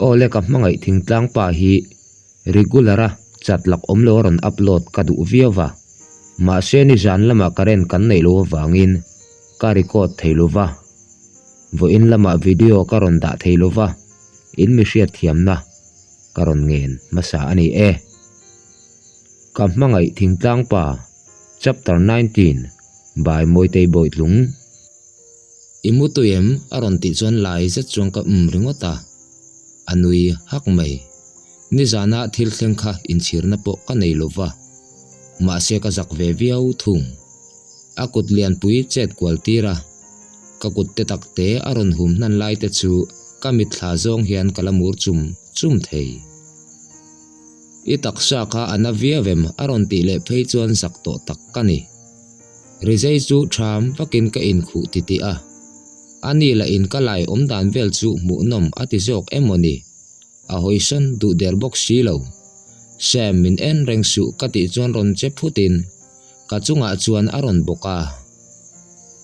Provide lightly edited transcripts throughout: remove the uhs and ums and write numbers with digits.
Awle ka hmangaih thingtlang pa hi regular a chat lak awm lo a rawn upload ka duh viau va, mahse nizan lamah current kan neih loh avangin ka record thei lo va, vawiin lamah video ka rawn dah thei lo va, in mi hriatthiamna ka rawn ngen hmasa a ni e. Ka hmangaih thingtlang pa Chapter 19 by Mawitei Bawitlung. I mu tui em? a rawn tih chuan lai zet chuan ka um ringawt a, a nui hak mai. Nizana thil thleng kha inchhirna pawh ka nei lo va, mahse ka zak ve viau thung. A kut lianpui chet kual tir a, ka kut te tak te a rawn hum hnan lai te chu ka mitthla zawng hian ka la mur chum chum thei. I taksa kha a na viau em? a rawn tih leh phei chuan zak tawh tak ka ni. Rizei chu ṭham vakin ka inkhuh titih a, a ni lah in ka lai awm dan vel chu hmuhnawm a ti zawk em aw ni? A hawisawn duh der bawk si lo. Sam min en reng suh ka tih chuan rawn che phutin ka chungah chuan a rawn bawk a.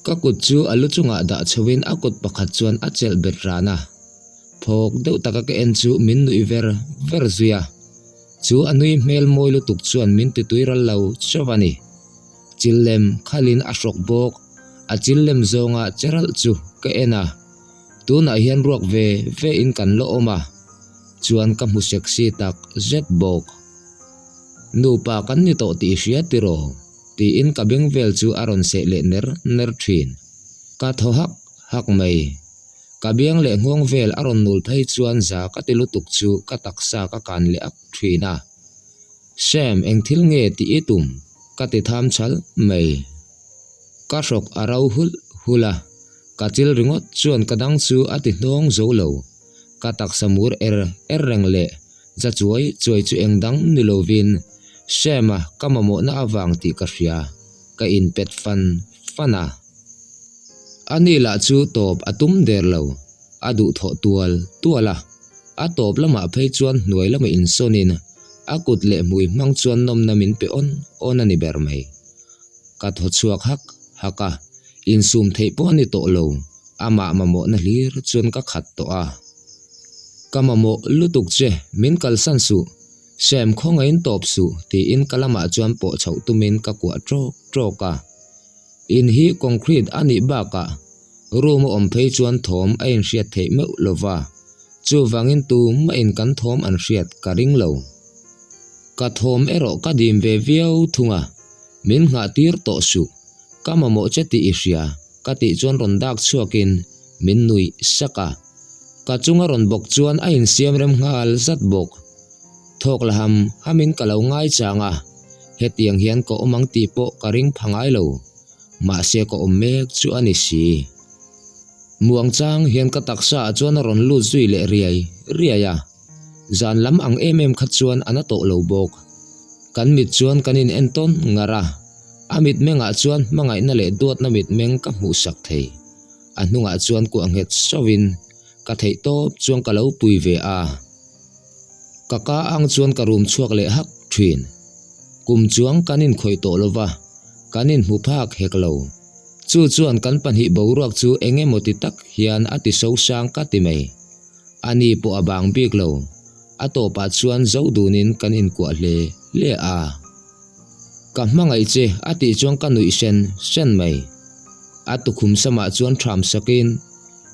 Ka kut chu a lu chungah dah chhoin a kut pakhat chuan a chelh bet ran a. Phawk deuh taka ka en chu min nuih ver ver zui a. Chu a nui hmel mawi lutuk chuan min ti tui ral lo chauh a ni. Chil lem khalin a hrawk bawk, a chil lem zawnga che ralh chu ka en a, tunah hian ruak ve ve in kan la awm a, chuan ka hmu sexy tak zet bawk. Nupa kan ni tawh tih i hria tiraw? tiin ka beng vel chu a rawn seh leh ner ner thin. Ka thaw hak hak mai. Ka biang leh nghawng vel a rawn nul phei chuan za ka ti lutuk chu ka taksa ka kan leh ak thin a. Sam, eng thil nge tih i tum? Ka ti tham chhal mai. Ka hrawk a ro hulh hulh a, ka chil ringawt chuan ka dang chu a ti hnawng zo lo. Ka taksa mur er er reng leh za chuai chuai chu eng dang ni lovin Sam-a ka mamawhna avang tih ka hria, ka inpet fan fan a. Ani lah chu tawp a tum der lo, a duhthawh tual tual a. A tawp lamah phei chuan hnuai lama insawnin a kut leh hmui hmang chuan nawmna min pe awn awn a ni ber mai. Ka thaw chhuak hak hak a, insum theih pawh a ni tawh lo, amah mamawhna hlir chuan ka khat tawh a. Ka mamawh lutuk che, min kalsan suh, Sam khawngaihin tawp suh tiin ka lamah chuan pawh chhoh tumin ka kuah ṭawk ṭawk a. In hi concrete a nih bakah room a awm phei chuan thawm a inhriat theih meuh lo va, chuvangin tumah-in kan thawm an hriat ka ring lo. Ka thawm erawh ka dim ve viau thung a, min nghah tir tawh suh, ka mamawh che tih i hria ka tih chuan rawn dak chhuakin min nuih sak a. Ka chunga rawn bawk chuan a insiam rem nghal zat bawk. Thawk la ham hamin ka lo ngai chang a, hetiang hian ka awm ang tih pawh ka ring pha ngai lo. Mahse ka awm mek chu a ni si. Muang chang hian ka taksa ah chuan a rawn lut zui leh riai riai a, zan lam ang em em kha chuan a na tawh lo bawk. Kan mit chuan kan in en tawn ngar a, a mitmengah chuan hmangaihna leh duatna mitmeng ka hmuh sak thei. A hnungah chuan kuah nghet sauhin ka theih tawp chuan ka lo pui ve a. Ka ka ang chuan ka rum chhuak leh hak thin. Kum chuang kan inkhawih tawh lo va, kan inhmu phak hek lo. Chu chuan kan pahnih boruak chu eng emaw ti tak hian a ti so sang ka ti mai. Ani pawh a bang bik lo. A tawpah chuan zo dunin kan inkuah hle hle a. Ka hmangaih che a tih chuan ka nuih sen sen mai. A tukhum samah chuan ṭham sakin.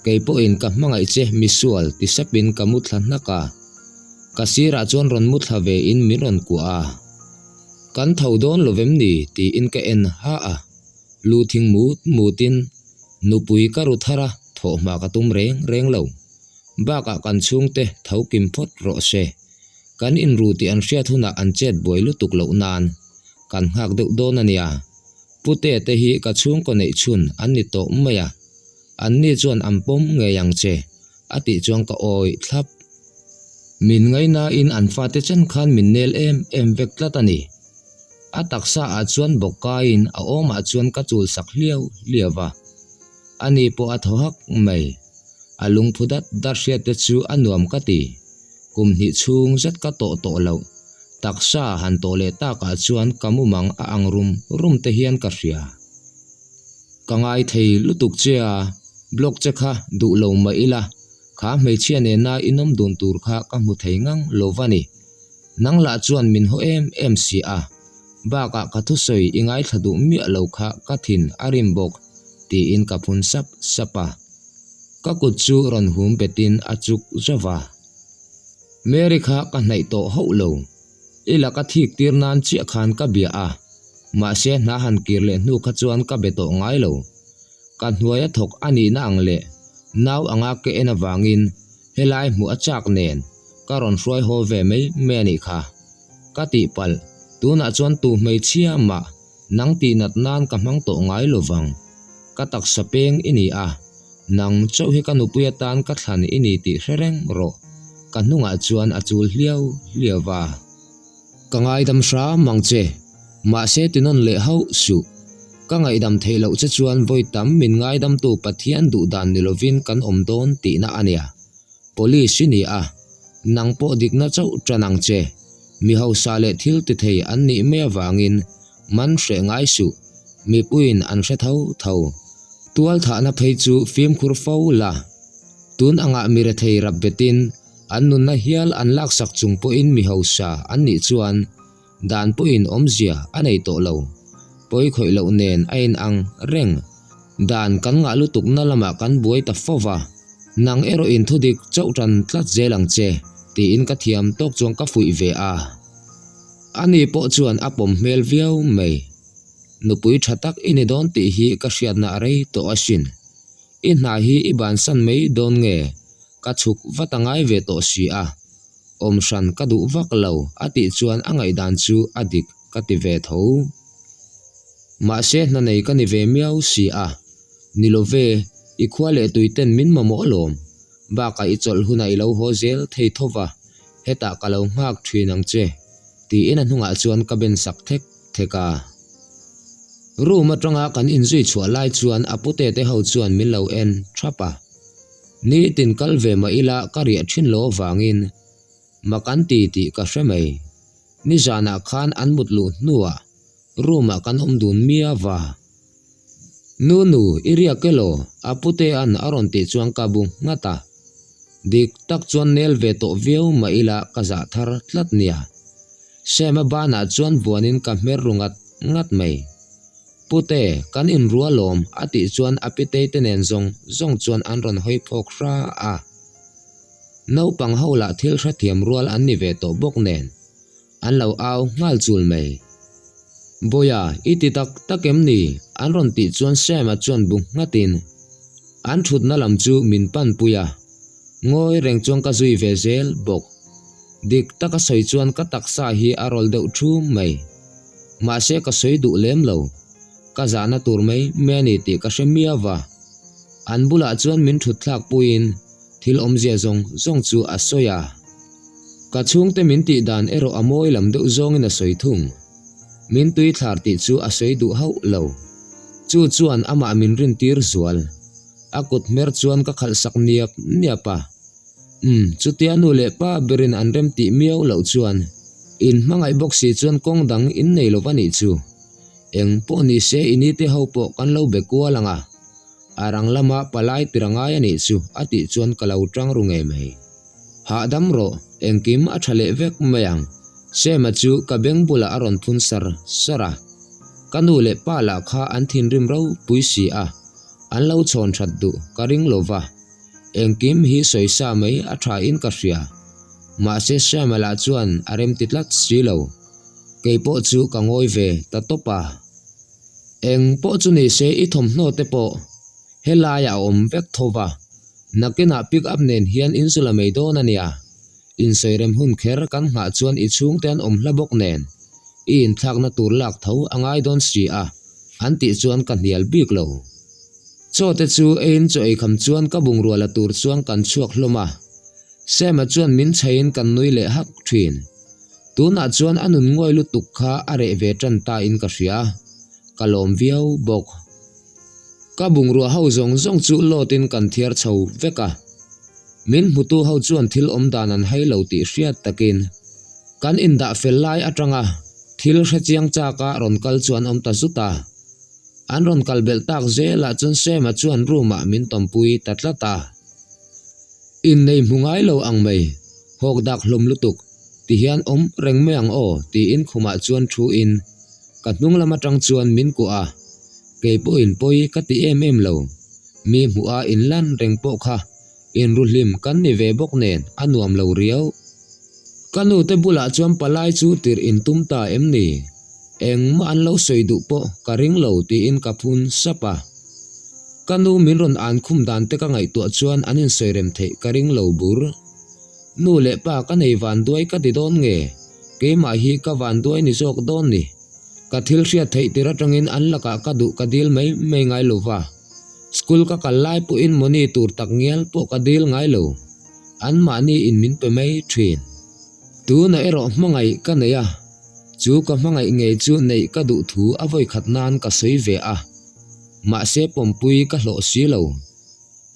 Kei pawhin ka hmangaih che misual ti sapin ka mu thla hnak a. Ka sirah chuan rawn mu thla ve in min rawn kuah a. Kan tho dawn lo vem ni tiin ka en ha a. Lu thing mut mut in nupui ka ru thar a thawh hma ka tum reng reng lo. Bakah kan chhungte tho kim phawt rawh se. Kan inru tih an hriat hunah an chet buai lutuk loh nan kan nghak deuh dawn a nia. Pute te hi ka chhungkaw neih chhun an ni tawh mai a. Anni chuan an pawm ngei ang che, a tih chuan ka awih thlap. Min ngainain an fate chen khan min nel em em vek tlat a ni. A taksa ah chuan bawk kaiin a awmah chuan ka chul sak hliau hliau va. Ani pawh a thaw hak mai. A lungphu dat dat hriat te chu a nuam ka ti. Kum hnih chhung zet ka tawh tawh loh. Taksa han tawh leh takah chuan ka mumang a ang rum rum te hian ka hria. Ka ngai thei lutuk che a, blog che kha duh lo mah ila, Kha hmeichhia nena inawm dun tur kha ka hmu thei ngang lo va ni. Nang lah chuan min haw em em si a, bakah ka thusawi i ngaithla duh miah lo kha ka thin a rim bawk, tiin ka phun sap sap a. Ka kut chu rawn hum betin a chuk zauh a. Mary kha ka hnaih tawh hauh lo. I laka thik tir nan chiah khan ka bia a, mahse hna han kir leh hnu kha chuan ka be tawh ngai lo. Ka hnuai a thawk a nihna ang leh nau anga ka en avangin helai hmuh a chak nen ka rawn hruai haw ve mai mai a nih kha. Ka tihpalh, tunah chuan tu hmeichhia mah nang tihnat nan ka hmang tawh ngai lo vang. Ka taksa peng i ni a, nang chauh hi ka nupui atan ka thlan i ni tih hre reng rawh. Ka hnungah chuan a chul hliau hliau va. Ka ngaidam hram ang che, mahse tinawn leh hauh suh. Ka ngaihdam theih loh che chuan vawi tam min ngaidamtu Pathian duh dan ni lovin kan awm dawn tihna a nia. Police i ni a, nang pawh dikna chauh tan ang che. Mi hausa leh thil ti thei an nih mai avangin man hreh ngai suh, mipuiin an hre tho tho. Tualthahna phei chu fimkhur fo la. Tun angah mi rethei rap betin An nunna hial an laksak chung pawhin mi hausa an nih chuan dan pawhin awmzia a nei tawh lo. Pawi khawih loh nen a inang reng. Dan kan ngah lutukna lamah kan buai ta fo va, nang erawh in thudik chauh tan tlat zel ang che, tiin ka thiam tawk chuan ka fuih ve a. Ani pawh chuan a pawm hmel viau mai. Nupui tha tak i ni dawn tih hi ka hriatna a rei tawh asin. I hna hi i bansan mai dawn nge? Ka chhuk vat a ngai ve tawh si a, awm hran ka duh vak lo a tih chuan a ngaihdan chu a dik ka ti ve tho. Mahse hna nei ka ni ve miau si a, ni lo ve, i khua leh tui ten min mamawh alawm, bakah i chawlh hunah i lo haw zel thei tho va, hetah ka lo nghak thin ang che, tiin a hnungah chuan ka ben sak thek thek a. Room atanga kan inzui chhuah lai chuan a pute te ho chuan min lo en thap a. Nitin kal ve mah ila ka riah thin lo avangin mak an ti tih ka hre mai. Nizanah khan an mut luh hnuah room ah kan awm dun miau va. Nunu, i riak elaw? A putea'n a rawn tih chuan ka bu nghat a. Dik tak chuan nel ve tawh viau mah ila ka zah thar tlat nia. Sam-a banah chuan vuanin ka hmer ru ngat ngat mai. Pute, kan inrua lawm, a tih chuan a pitei te nen zawng zawng chuan an rawn hawi phawk hra a. Naupang ho lah thil hrethiam rual an ni ve tawh bawk nen, an lo au nghal chul mai. Bawia, i ti tak tak em ni? an rawn tih chuan Sam-a chuan bu nghatin an thutna lam chu min panpui a, ngawi reng chuan ka zui ve zel bawk. Dik taka sawi chuan ka taksa hi a rawl deuh thum mai. Mahse ka sawi duh lem lo. Ka zahna tur mai mai a ni tih ka hre miau va. An bulah chuan min thut thlak puiin thil awmzia zawng zawng chu a sawi a. Ka chhungte min tih dan erawh a mawi lam deuh zawngin a sawi thung. Min tui thlar tih chu a sawi duh hauh lo. Chu chuan amah min rintir zual. A kut hmer chuan ka khalh sak niap niap a. Umm, chutia nu leh pa berin an rem tih miau loh chuan in hmangaih bawk si chuan kawng dang in nei lo va nih chu. Eng pawh ni se i nite ho pawh kan lo be kual ang a, a rang lama palai tir a ngai a nih chu a tih chuan ka lo tang ru ngei mai. Hahdam rawh, engkim a tha leh vek mai ang, Sema chu ka beng bulah a rawn phun sar sar a. Ka nu leh pa lah kha an thinrim ropui si a, an lo chhawn that duh ka ring lo va. Engkim hi sawi sa mai a tha in ka hria. Mahse Shyama lah chuan a rem ti tlat si lo. Kei pawh chu ka ngawi ve ta tawp a. Eng pawh chu ni se i thawmhnaw te pawh helaiah a awm vek tho va. Nakinah pick up nen hian in zu la mai dawn a nia. Insawi rem hun kher kan nghah chuan i chhungte an awm hla bawk nen i inthlakna tur lak tho a ngai dawn si a an tih chuan ka hnial bik lo. Chaw te chu eiin chaw eikham chuan ka bungrua la tur chuan kan chhuak hlawm a, Sam-a chuan min chhaiin kan nui leh hak thin. Tunah chuan a nun nguai lutuk kha a reh ve tan ta in ka hria, ka lawm viau bawk. Ka bungrua ho zawng zawng chu load in kan thiar chho vek a, min hmutu ho chuan thil awm dan an hai lo tih hriat takin kan indah fel lai atanga thil hrechiang chaka rawn kal chu an awm ta zut a. An rawn kal belh tak zelah chuan Sam-a chuan room-ah min tawmpui ta tlat a. Innei hmu ngai lo ang mai, hawk dak hlawm lutuk, ti hian awm reng mai ang aw tiin khumah chuan thu in ka hnung lam atang chuan min kuah a, kei pawhin pawi ka ti em em lo, mi hmuh a inlan reng pawh kha inruhlim kan ni ve bawk nen a nuam lo riau. Ka nu te bulah chuan palai chu tirh in tum ta em ni? Engmah an lo sawi duh pawh ka ring lo tiin ka phun sap a. Ka nu min rawn an khum dan te ka ngaihtuah chuan an insawi rem theih ka ring lo bur. Nu leh pa ka nei vanduai ka ti dawn nge? Keimah hi ka vanduai ni zawk dawn ni. Ka thil hriat theih tir atangin an lakah ka duh ka dil mai mai ngai lo va. School ka kal lai pawhin money tur tak ngial pawh ka dil ngai lo. Anmahni in min pe mai thin. Tunah erawh hmangaih ka nei a. Chu ka hmangaih ngei chu neih ka duh thu a vawikhat nan ka sawi ve a, mahse pawmpui ka hlawh si lo.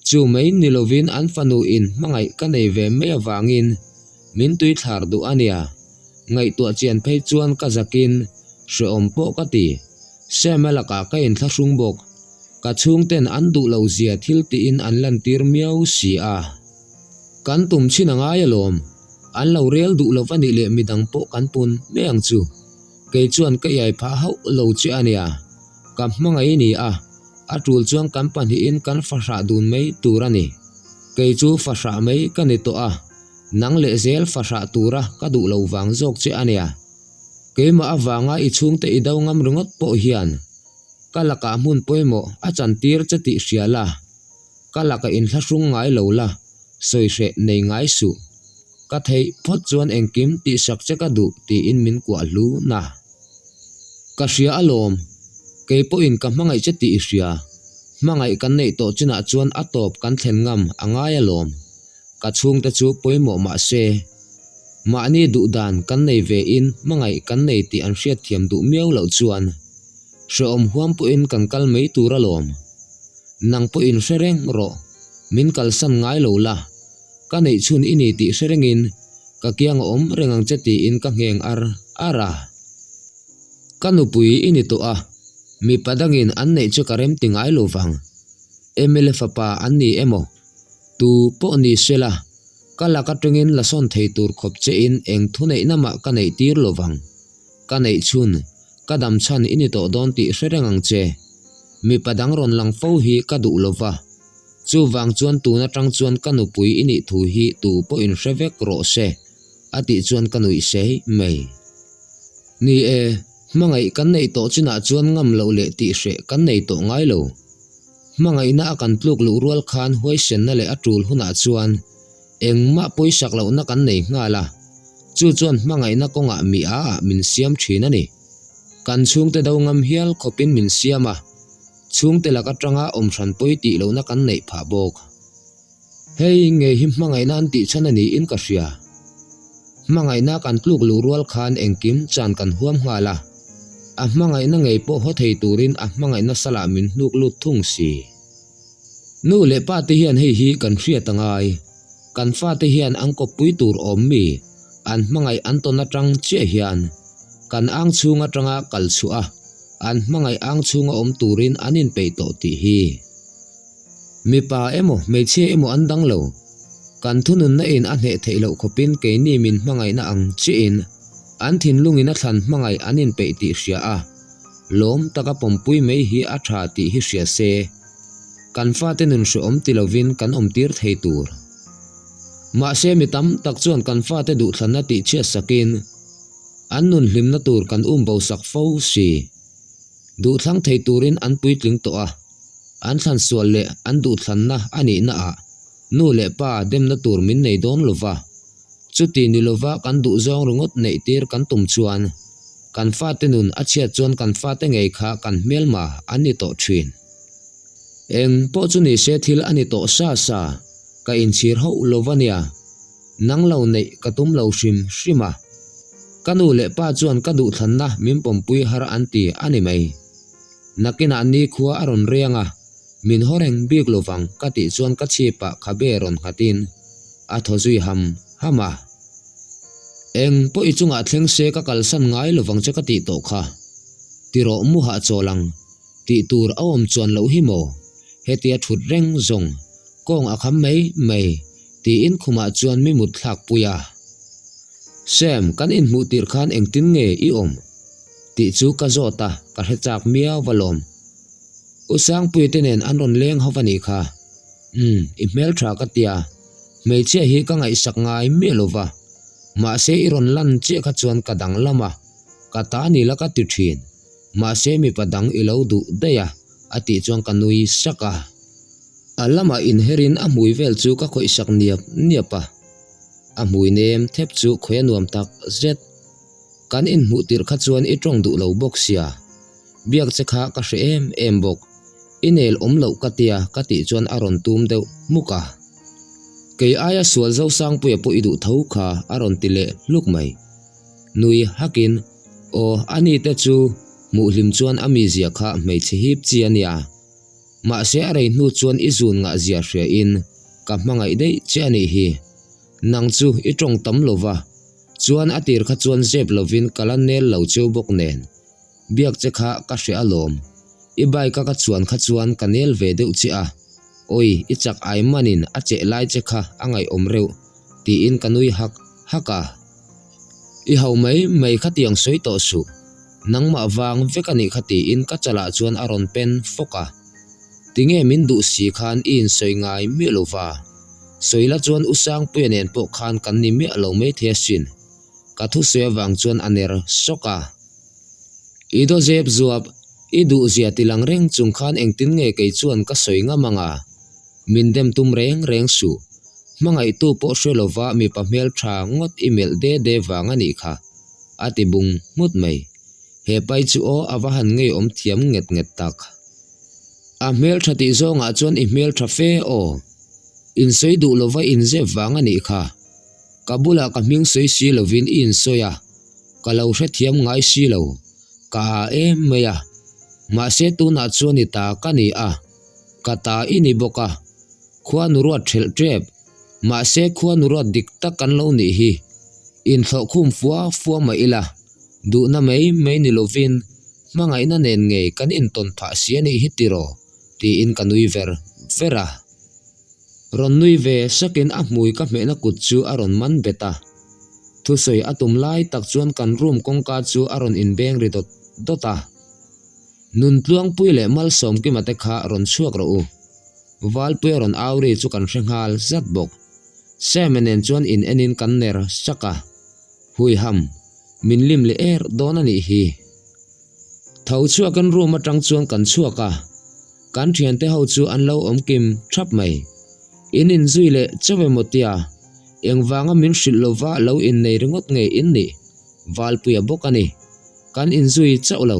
Chu mai ni lovin an fanu in hmangaih ka nei ve mai avangin min tuithlar duh a nia. Ngaihtuah chian phei chuan ka zakin hrehawm pawh ka ti. Sam-a lakah ka inthlahrung bawk. Ka chhungten an duh lo zia thil tiin an lantir miau si a. Kan tum chhin a ngai alawm. An lo rel duh lo va nih leh midang pawh kan pun mai ang chu. Kei chuan ka iai phah hauh lo che a nia. Ka hmangaih ni a, a tul chuan kan pahnihin kan fahrah dun mai tur a ni. Kei chu fahrah mai ka ni tawh a, nang leh zel fahrah tura ka duh lo vang zawk che a nia. Keimah avanga i chhungte i do ngam ringawt pawh hian ka lakah hmun pawimawh a chantir che tih hria la. Ka laka inthlahrung ngai lo la, sawi hreh nei ngai suh. Ka theih phawt chuan engkim tihsak che ka duh tiin min kuah hlu na. Ka hria alawm, kei pawhin ka hmangaih che tih i hria. Hmangaih kan neih tawh chinah chuan a tawp kan thlen ngam a ngai alawm. Ka chhungte chu pawimawh mah se, mahni duh dan kan nei ve in hmangaih kan nei tih an hriatthiam duh miau loh chuan hrehawm huam pawhin kan kal mai tur alawm. Nang pawhin hre reng rawh, min kalsan ngai lo la, ka neih chhun i ni tih hre rengin ka kiang a awm reng ang che tiin ka ngheng ar ar a. Ka nupui i ni tawh a, mipa dangin an neih chu ka rem ti ngai lo vang. Mla fapa an ni emaw? Tu pawh ni se la, ka lak atangin la sawn thei tur khawp che in eng thuneihna mah ka neih tir lo vang. Ka neih chhun, ka dam chhan i ni tawh dawn tih hre reng ang che. Mipa dang rawn lang fo hi ka duh lo va. Chuvang chuan tun atang chuan ka nupui i nih thu hi tu pawh in hre vek rawh se, a tih chuan ka nuih sei mai. Ni e, hmangaih kan neih tawh chinah chuan ngam loh leh tih hreh kan nei tawh ngai lo. Hmangaihna a kan tluk luh rual khan huaisenna leh a tul hunah chuan engmah pawisak lohna kan nei nghal a, chu chuan hmangaihna kawngah mi a ah min siam thin a ni. Kan chhungte do ngam hial khawpin min siam a, chhungte lak atanga awm hran pawi tih lohna kan neih phah bawk. Hei ngei hi hmangaihna an tih chhan a niin ka hria. Hmangaihna kan tluk luh rual khan engkim chan kan huam nghal a, a hmangaihna ngei pawh haw thei turin a hmangaihna salah min hnuk lut thung si. Nu leh pa te hian hei hi kan hriat a ngai. Kan fate hian an kawppui tur awm mi, an hmangaih an tawn atang chiah hian kan ang chhung atanga kal chhuah a, an hmangaih ang chhunga awm turin an inpeih tawh tih hi. Mipa emaw hmeichhia emaw an dang lo. Kan thununna in a hneh theih loh khawpin keini min hmangaihna ang chiahin an thinlungin a thlan hmangaih an inpeih tih hria a, lawm taka pawmpui mai hi a tha tih hi hria se, kan fate nun hrehawm ti lovin kan awmtir thei tur. Mahse mi tam tak chuan kan fate duhthlanna tihchhiat sakin an nun hlimna tur kan um bo sak fo si. Duhthlang thei turin an puitling tawh a. An thlan sual leh an duhthlanna a nihna ah nu leh pa demna tur min nei dawn lo va. Chuti ni lova kan duhzawng ringawt neih tir kan tum chuan kan fate nun a chhiat chuan kan fate ngei kha kan hmelma an ni tawh thin. Eng pawh chu ni se thil a ni tawh sa sa, ka inchhir hauh lo va nia. Nang lo neih ka tum lo hrim hrim a. Ka nu leh pa chuan ka duhthlanna min pawmpui har an ti a ni mai. Nakinah nikhua a rawn riang a, min haw reng bik lo vang ka tih chuan ka chhipah khabe rawn nghatin a thaw zui ham ham a. Eng pawh i chungah thleng se ka kalsan ngai lo vang che ka tih tawh kha. Tirawh mu hahchawl ang tih tur a awm chuan loh hi maw? Hetia thut reng zawng kawng a kham mai mai. Tiin khumah chuan mi mut thlak pui a. Sam, kan inhmuh tirh khan engtin nge i awm? Tih chu ka zawt a, ka hre chak miau va lawm. U Sangpuia te nen an rawn leng ho va nih kha. Umm, i hmeltha ka tia. Hmeichhia hi ka ngaihsak ngai miah lo va. Mahse i rawn lan chiah kha chuan ka danglam a, ka ta ni la ka ti thin. Mahse mipa dang i lo duh daih a, a tih chuan ka nui sak a. A lamah inherin a hmui vel chu ka khawih sak niap niap a. A hmui nem thep chu khawih a nuam tak zet. Kan inhmuh tirh kha chuan i tawng duh lo bawk sia. Biak che kha ka hre em em bawk. I nel awm loh ka tia ka tih chuan a rawn tum deuh hmuk a. Kei aia sual Zosangpuia pawh i duh tho kha a rawn ti leh hluk mai. Nui hakin, Aw, ani te chu hmuh hlim chuan a mizia kha hmeichhe hip chi a nia. Mahse a rei hnu chuan i zun ngah zia hria in ka hmangaih daih che a nih hi. Nang chu i tawng tam lo va, chuan a tir kha chuan zep lovin ka la nel lo cheu bawk nen. Biak che kha ka hre alawm. I bike a ka chuan kha chuan ka nel ve deuh che a, awi i chak ai manin a cheh lai che kha a ngaihawm reuh tiin ka nui hak hak a. I ho mai mai khatiang sawi tawh suh. Nangmah vang vek a nih kha tiin ka chalah chuan a rawn pen fawk a. Tinge min duh si khan i insawi ngai miah lo va. Sawi la chuan U Sangpuia nen pawh khan kan ni miah lo maithei asin. Ka thusawi avang chuan a ner sawk a. I daw zep zuap, i duh zia ti lang reng chung khan engtin nge kei chuan ka sawi ngam ang a? Min dem tum reng reng suh. Hmangaihtu pawh hre lova mipa hmel tha ngawt i melh de de vang a nih kha, a ti bung nghut mai. He pai chu aw a va han ngeiawm thiam nget nget tak. A hmel tha tih zawngah chuan i hmel tha fe aw. Insawi duh lova inzep vang a nih kha. Ka bulah ka hming sawi si lovin i insawi a, ka lo hrethiam ngai si lo, ka ha em mai a. Mahse tunah chuan i ta ka ni a, ka ta i ni bawk a, khua nu ruat ṭhelh ṭep, mahse khua nu ruat dik tak kan lo nih hi. Inthlawh khum fua fua mah ila, duhna mai mai ni lovin hmangaihna nen ngei kan intawn phah si a nih hi tiraw? tiin ka nui ver ver a. Rawn nui ve sakin a hmui ka hmehna kut chu a rawn man bet a. Thusawi a tum lai tak chuan kan room kawngka chu a rawn inbeng ri dawt dawt a. Nuntluangpui leh Malsawmkima te kha rawn chhuak rawh u. Valpuia rawn au ri chu kan hre nghal zat bawk. Sam-a nen chuan in enin kan ner sak a. Huiham, min lim leh er dawn a nih hi. Tho chhuakin room atang chuan kan chhuak a, kan thiante ho chu an lo awm kim thap mai. In inzui leh chauh emaw tia, engvanga min hrilh lova lo innei ringawt nge in nih? Valpuia bawk a ni. Kan inzui chauh lo,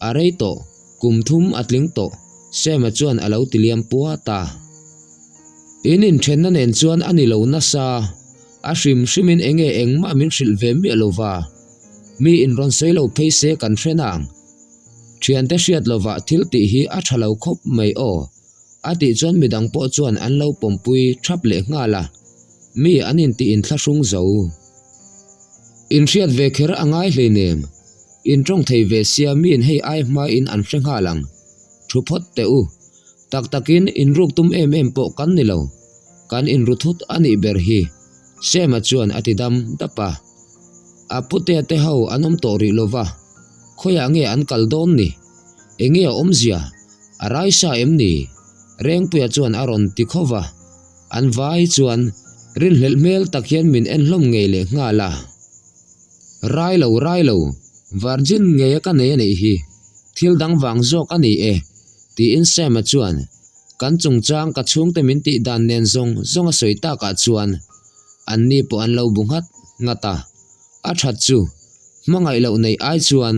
a rei tawh, kum thum a tling tawh, Sam-a chuan a lo ti liam puat a. In inthenna nen chuan a ni lo nasa. A hrim hrimin enge engmah min hrilh ve miah lo va, mi in rawn sawi lo phei se kan hre nang. Thiante hriat lovah thil tih hi a tha lo khawp mai aw, a tih chuan midang pawh chuan an lo pawmpui thap leh nghal a, mi an intih inthlahrung zo. Inhriat ve kher a ngai hleinem, in tawng thei ve sia miin hei ai hmain an hre nghal ang, thu phawt teh u. Tak takin inruk tum em em pawh kan ni lo, kan inru thut a nih ber hi, Sema chuan a ti dam dap a. A putea te ho an awm tawh rih lo va, khawiah nge an kal dawn ni? Enge a awmzia? A rai sa em ni? Rengpuia chuan a rawn ti kho va, an vai chuan rinhlelh hmel tak hian min en hlawm ngei leh nghal a. Rai lo, rai lo, virgin ngei a ka nei a nih hi, thil dang vang zawk a ni e, tiin Sam-a chuan kan chungchang ka chhungte min tih dan nen zawng zawng a sawi takah chuan anni pawh an lo bu nghat nghat a. A that chu hmangaih loh neih ai chuan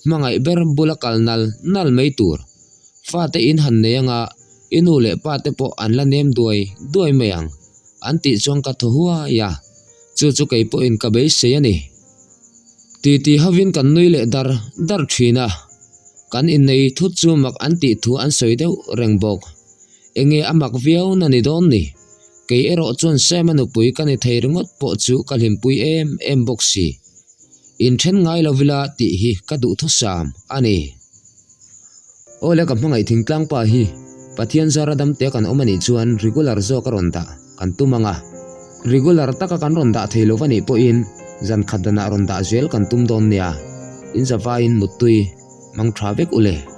hmangaih ber bula kal nal nal mai tur. Fate in han nei anga i nu leh pa te pawh an la nem duai duai mai ang an tih chuan ka thaw huai a, chu chu kei pawhin ka beisei a ni. Titi hovin kan nui leh dar dar thin a. Kan innei thut chu mak an tih thu an sawi deuh reng bawk. Enge a mak viau na ni dawn ni? Kei erawh chuan Sam-a nupui ka ni thei ringawt pawh chu ka hlimpui em em bawk si. Inthen ngai lo ila tih hi ka duhthusam a ni. Awle ka hmangaih thingtlang pa hi Pathian zara damte kan awm a nih chuan regular zawk a rawn dah kan tum ang a. Regular taka kan rawn dah thei lo va nih pawhin zan khat danah rawn dah zel kan tum dawn nia. In zavaiin muttui mang tha vek u le.